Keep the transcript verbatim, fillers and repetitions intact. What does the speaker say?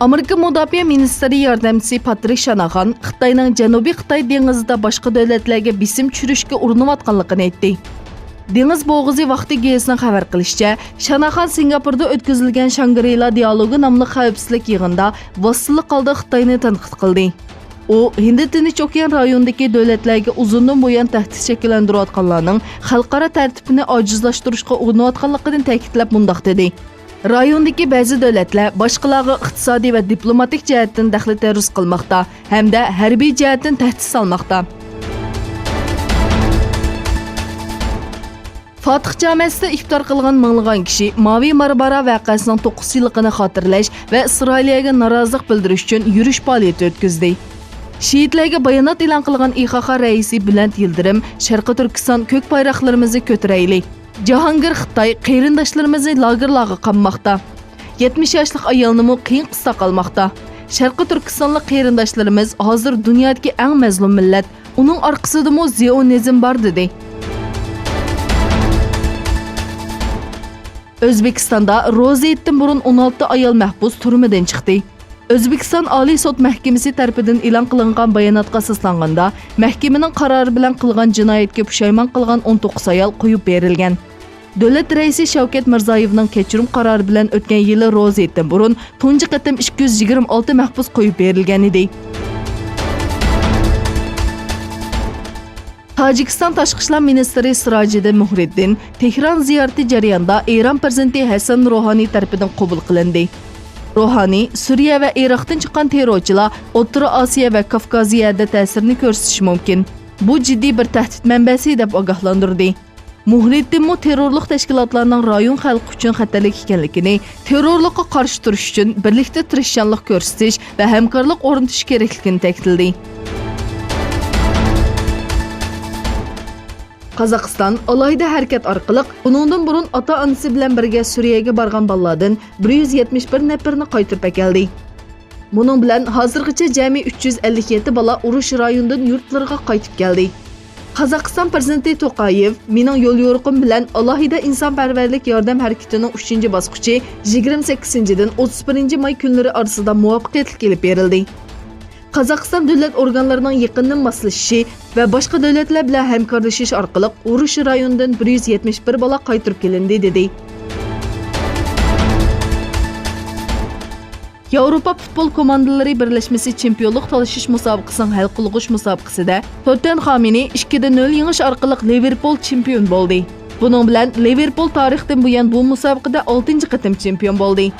ئامېرىكا مۇداپىئە مىنىستىرى ياردەمچىسى پاترىك شاناخان خىتاينىڭ جەنۇبىي خىتاي دېڭىزىدا باشقا دۆلەتلەرگە بېسىم چۈشۈرۈشكە ئۇرۇنۇۋاتقانلىقىنى ئېيتتى. دېڭىز بوغۇزى ۋاقتى گېزىتىنىڭ خەۋەر قىلىشىچە، شاناخان سىنگاپوردا ئۆتكۈزۈلگەن شانگرىلا دىئالوگى ناملىق خەۋپسىزلىك يىغىنىدا ۋاسىتىلىق ھالدا خىتاينى تەنقىد قىلدى. ئۇ ھىندى تىنچ ئوكيان رايونىدىكى دۆلەتلەرگە ئۇزۇندىن بۇيان تەھدىت شەكىللەندۈرۈۋاتقانلارنىڭ خەلقئارا تەرتىپنى ئاجىزلاشتۇرۇشقا ئۇرۇنۇۋاتقانلىقىنى تەكىتلەپ مۇنداق دېدى: رايوندىكى بەزى دۆلەتلەر باشقىلارغا ئىقتىسادىي ۋە دىپلوماتىك جەھەتتىن دەخلى تەرۇز قىلماقتا ھەمدە ھەربىي جەھەتتىن تەھدىت سالماقتا. فاتىھ جامەسىدە ئىپتار قىلغان مىڭلىغان كىشى ماۋى مارمارا ۋەقەسىنىڭ توققۇز يىللىقىنى خاتىرىلەش ۋە ئىسرائىلىيەگە نارازىلىق بىلدۈرۈش ئۈچۈن يۈرۈش پائالىيىتى ئۆتكۈزدى. شېھىتلەرگە بايانات ئېلان قىلغان ئىخاخا رەئىسى بۈلەنت يىلدىرىم، شەرقىي تۈركىستان كۆك بايراقلىرىمىزنى كۆتۈرەيلى! جاھانگىر خىتاي قېرىنداشلىرىمىزنى لاگېرلارغا قامماقتا. يەتمىش ياشلىق ئايالنىمۇ قىيىن قىستاق ئالماقتا. شەرقىي تۈركىستانلىق قېرىنداشلىرىمىز ھازىر دۇنيادىكى ئەڭ مەزلۇم مىللەت. ئۇنىڭ ئارقىسىدىمۇ زىئونىزم بار، دېدى. ئۆزبېكىستاندا روزا ھېيتتىن بۇرۇن ئون ئالتە ئايال مەھبۇس تۈرمىدىن چىقتى. ئۆزبېكىستان ئالىي سوت مەھكىمىسى تەرىپىدىن ئېلان قىلىنغان باياناتقا ئاساسلانغاندا، مەھكىمىنىڭ قارارى بىلەن قىلغان جىنايەتكە پۇشايمان قىلغان ئون توققۇز ئايال قويۇپ بېرىلگەن. دۆلەت رەئىسى شەۋكەت مىرزىيېۋنىڭ كەچۈرۈم قارارى بىلەن ئۆتكەن يىلى روزا ھېيتتىن بۇرۇن تۇنجى قېتىم ئىككى يۈز يىگىرمە ئالتە مەھبۇس قويۇپ بېرىلگەن ئىدى. تاجىكىستان تاشقى ئىشلار مىنىستىرى سىراجىدىن مۇھرىدىن تېھران زىيارىتى جەريانىدا ئىران پىرېزىدېنتى ھەسەن روھانىي تەرىپىدىن قوبۇل قىلىندى. روھانىي، سۈرىيە ۋە ئىراقتىن چىققان تېررورچىلار ئوتتۇرا ئاسىيا ۋە كاۋكازىيەدە تەسىرىنى كۆرسىتىشى مۇمكىن. بۇ جىددىي بىر تەھدىت مەنبەسى، دەپ ئاگاھلاندۇردى. مۇھرىدىنمۇ تېررورلۇق تەشكىلاتلارنىڭ رايون خەلقى ئۈچۈن خەتەرلىك ئىكەنلىكىنى، تېررورلۇققا قارشى تۇرۇش ئۈچۈن بىرلىكتە تىرىشچانلىق كۆرسىتىش ۋە ھەمكارلىق ئورنىتىش كېرەكلىكىنى تەكىتلىدى. قازاقىستان ئالاھىدە ھەرىكەت ئارقىلىق بۇنىڭدىن بۇرۇن ئاتا-ئانىسى بىلەن بىرگە سۈرىيەگە بارغان بالىلاردىن بىر يۈز يەتمىش بىر نەپىرىنى قايتۇرۇپ ئەكەلدى. بۇنىڭ بىلەن ھازىرغىچە جەمئىي ئۈچ يۈز ئەللىك يەتتە بالا ئۇرۇش رايونىدىن يۇرتلىرىغا قايتىپ كەلدى. قازاقىستان پىرېزىدېنتى توقايېۋ، مېنىڭ يوليورۇقۇم بىلەن ئالاھىدە ئىنسانپەرۋەرلىك ياردەم ھەرىكىتىنىڭ ئۈچىنچى باسقۇچى يىگىرمە سەككىزىنچىدىن ئوتتۇز بىرىنچى ماي كۈنلىرى ئارىسىدا مۇۋەپپەقىيەتلىك ئېلىپ بېرىلدى. قازاقىستان دۆلەت ئورگانلىرىنىڭ يېقىندىن ماسلىشىشى ۋە باشقا دۆلەتلەر بىلەن ھەمكارلىشىش ئارقىلىق ئۇرۇش رايونىدىن بىر يۈز يەتمىش بىر بالا قايتۇرۇپ كېلىندى، دېدى. ياۋروپا پۇتبول كوماندىلىرى بىرلەشمىسى چېمپىيونلۇق تالىشىش مۇسابىقىسىنىڭ ھەل قىلغۇچ مۇسابىقىسىدە توتتېنخامنى ئىككىدە نۆل يېڭىش ئارقىلىق لىۋېرپۇل چېمپىيون بولدى. بۇنىڭ بىلەن لىۋېرپۇل تارىختىن بۇيان بۇ مۇسابىقىدە ئالتىنچى قېتىم چېمپىيون بولدى.